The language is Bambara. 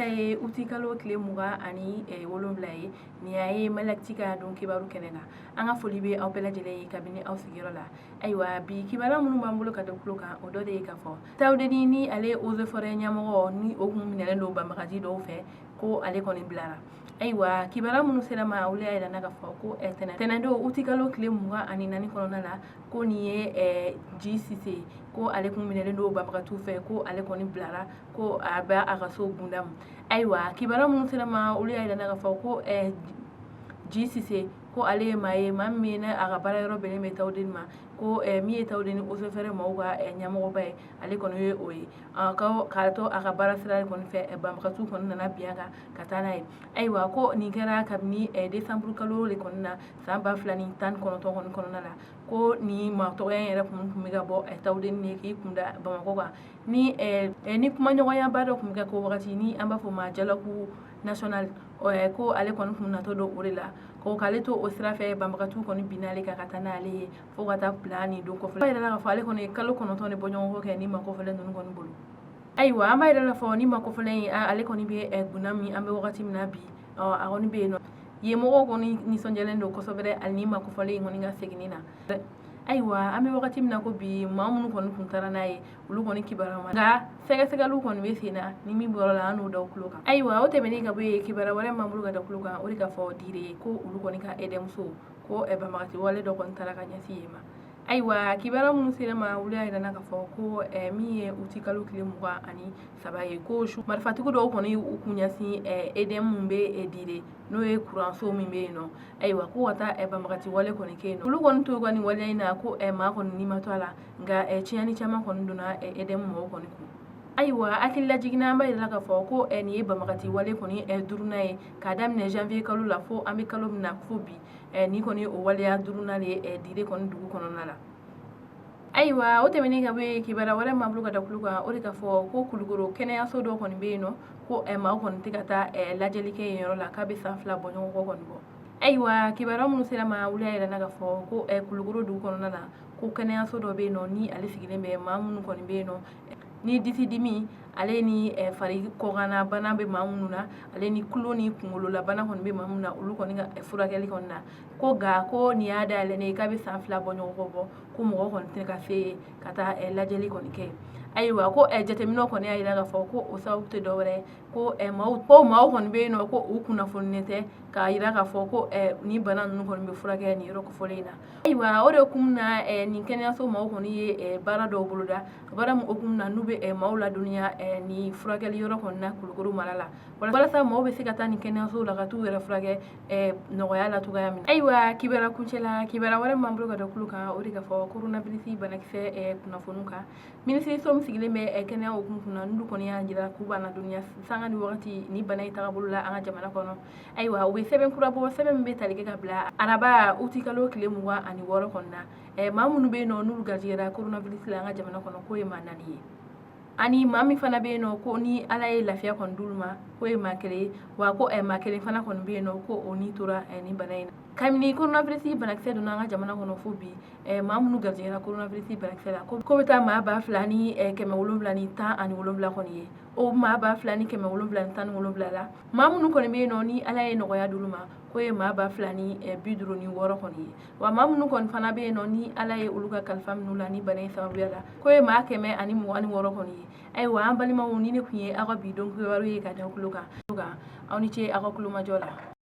ye utikalo tile 27 ye. Nin y'a ye Maliactu ka don kibaru kɛnɛ kan. An ka foli bɛ aw bɛɛ lajɛlen ye kabini aw sigiyɔrɔ la. Ayiwa, bi kibaruya minnu b'an bolo ka da tulo kan, o dɔ de ye k'a fɔ Tawudeni, ni ale ye eaux et forêts ɲɛmɔgɔ, ni o kun minɛlen don banbagaci dɔw fɛ, ko ale kɔni bilara. Ayiwa, kibaruya minnu sera ma, olu y'a yira k'a fɔ ko tɛnɛndon utikalo tile 24 kɔnɔna la, ko nin ye Ji Sise, ko ale kun minɛlen don banbagaciw fɛ, ko ale kɔni bilara, ko a bɛ a ka so Gundamu. Ayiwa, kibaruya minnu sera ma, olu y'a yira k'a fɔ ko Ji Sise, ko ale ye maa ye, maa min a ka baara yɔrɔ bɛnnen bɛ Tawudeni ma, ko min ye Tawudeni eaux et forêts maaw ka ɲɛmɔgɔba ye, ale kɔni ye o ye. K'a to a ka baara sira kɔni fɛ, banbagaciw kɔni nana bin a kan ka taa n'a ye. Ayiwa, ko nin kɛra kabini desanburu kalo de kɔni na san 2019 kɔni kɔnɔna la, ko nin maa tɔgɔ in yɛrɛ kun bɛ ka bɔ Tawudeni de k'i kun da Bamakɔ kan, ni kumaɲɔgɔnyaba dɔ tun bɛ kɛ ko wagati ni an b'a fɔ ma dialogue national, ko ale kɔni kun natɔ don o de la, ko k'ale to o sira fɛ, banbagaciw kɔni binna ale kan ka taa n'ale ye fo ka taa bila nin don kɔfɛ. A yɛrɛ la k'a fɔ ale kɔni ye kalo 9 de bɔ ɲɔgɔn kɔ kɛ ni maa kɔfɛlen ninnu kɔni bolo. Ayiwa, an b'a yɛrɛ la fɔ ni maa kɔfɛlen in, ale kɔni bɛ Gundamu. An bɛ wagati min na bi, a kɔni bɛ yen nɔ, yen mɔgɔw kɔni nisɔndiyalen don kosɛbɛ ani ni maa kɔfɛlen in kɔni ka seginni na. Ayiwa, an bɛ wagati min na ko bi, maa minnu kɔni kun taara n'a ye, olu kɔni kibaruya ma, nka sɛgɛsɛgɛliw kɔni bɛ sen na, ni min bɔra la, an n'o da tulo kan. Ayiwa, o tɛmɛnen ka bɔ yen, kibaruya wɛrɛ m'an bolo ka da tulo kan, o de ka fɔ Dire, ko olu kɔni ka EDM so, ko banbagaci wale dɔ kɔni taara ka ɲɛsin yen ma. Ayiwa, kibaruya minnu sera ma, olu y'a yira k'a fɔ ko min ye utikalo tile 23 ye, ko su marifatigi dɔw kɔni u kun ɲɛsin EDM min bɛ Dire, n'o ye kuranso min bɛ yen nɔ. Ayiwa, ko ka taa banbagaci wale kɔni kɛ yen nɔ. Olu kɔni to ka nin waleya in na, ko maa kɔni ni ma to a la, nka tiɲɛni caman kɔni donna EDM mɔgɔw kɔni kun. Ayiwa, hakilila jiginna, an b'a yira k'a fɔ ko nin ye banbagaci wale kɔni duurunan ye k'a daminɛ janvier kalo la fo an bɛ kalo min na fo bi. Nin kɔni o waleya duurunan de ye Dire kɔni dugu kɔnɔna la. Ayiwa, o tɛmɛnen ka bɔ yen, kibaruya wɛrɛ m'an bolo ka da tulo kan, o de ka fɔ ko Kulukoro kɛnɛyaso dɔ kɔni bɛ yen nɔ, ko maaw kɔni tɛ ka taa lajɛli kɛ yen yɔrɔ la, k'a bɛ san 2 bɔ ɲɔgɔn kɔ kɔni bɔ. Ayiwa, kibaruya minnu sera ma, olu y'a yira k'a fɔ ko Kulukoro dugu kɔnɔna na, ko kɛnɛyaso dɔ bɛ yen nɔ, ni ale sigilen bɛ maa minnu kɔni bɛ yen nɔ, ni disidimi ale ni fari kɔkanna bana bɛ maa minnu na, ale ni tulo ni kunkololabana kɔni bɛ maa minnu na, olu kɔni ka furakɛli kɔni na, ko nka ko nin y'a dayɛlɛnnen ye k'a bɛ san 2 bɔ ɲɔgɔn kɔ bɔ, ko mɔgɔ kɔni tɛ ka se yen ka taa lajɛli kɔni kɛ. Ayiwa, ko jateminɛw kɔni y'a jira k'a fɔ ko o sababu tɛ dɔwɛrɛ ye, ko maaw kɔni bɛ yen nɔ, ko u kunnafoninen tɛ k'a jira k'a fɔ ko nin bana ninnu kɔni bɛ furakɛ nin yɔrɔ kofɔlen in na. Ayiwa, o de kun na nin kɛnɛyaso maaw kɔni ye baara dɔw boloda, baara min hukumu na n'u bɛ maaw ladɔnniya nin furakɛli yɔrɔ kɔni na Kulukoro mara la, walasa maaw bɛ se ka taa nin kɛnɛyaso la ka t'u yɛrɛ furakɛ nɔgɔya la cogoya min na. Ayiwa, kibaruya kuncɛ la, kibaruya wɛrɛ m'an bolo ka da tulo kan, o de ka fɔ coronavirus banakisɛ kunnafoniw kan. Minisiriso min sigilen bɛ kɛnɛya hukumu kunna, n'olu kɔni y'a jira k'u b'a ladɔnniya sanga ni wagati ni bana in tagabolo la an ka jamana kɔnɔ. Ayiwa, u bɛ sɛbɛn kura bɔ, sɛbɛn min bɛ tali kɛ ka bila araba utikalo tile 26 kɔni na. Maa minnu bɛ yen nɔ, n'olu garijɛgɛra coronavirus la an ka jamana kɔnɔ, k'o ye maa 4 ye, ani maa min fana bɛ yen nɔ, ko ni Ala ye lafiya kɔni d'olu ma, k'o ye maa 1 ye, wa ko maa 1 fana kɔni bɛ yen nɔ, ko o ni tora nin bana in na. Kabini coronavirus banakisɛ donna an ka jamana kɔnɔ fo bi, maa minnu garijɛgɛra coronavirus banakisɛ la, ko bɛ taa maa 2717 kɔni ye. O maa 2717 la, maa minnu kɔni bɛ yen nɔ, ni Ala ye nɔgɔya d'olu ma, k'o ye maa 2056 kɔni ye, wa maa minnu kɔni fana bɛ yen nɔ, ni Ala ye olu ka kalifa minnu la ni bana in sababuya la, k'o ye maa 126 kɔni ye. Ayiwa, an balimaw, ni ne tun ye aw ka bi don kibaru ye ka da tulo kan. Aw ni ce aw ka kulomajɔ la.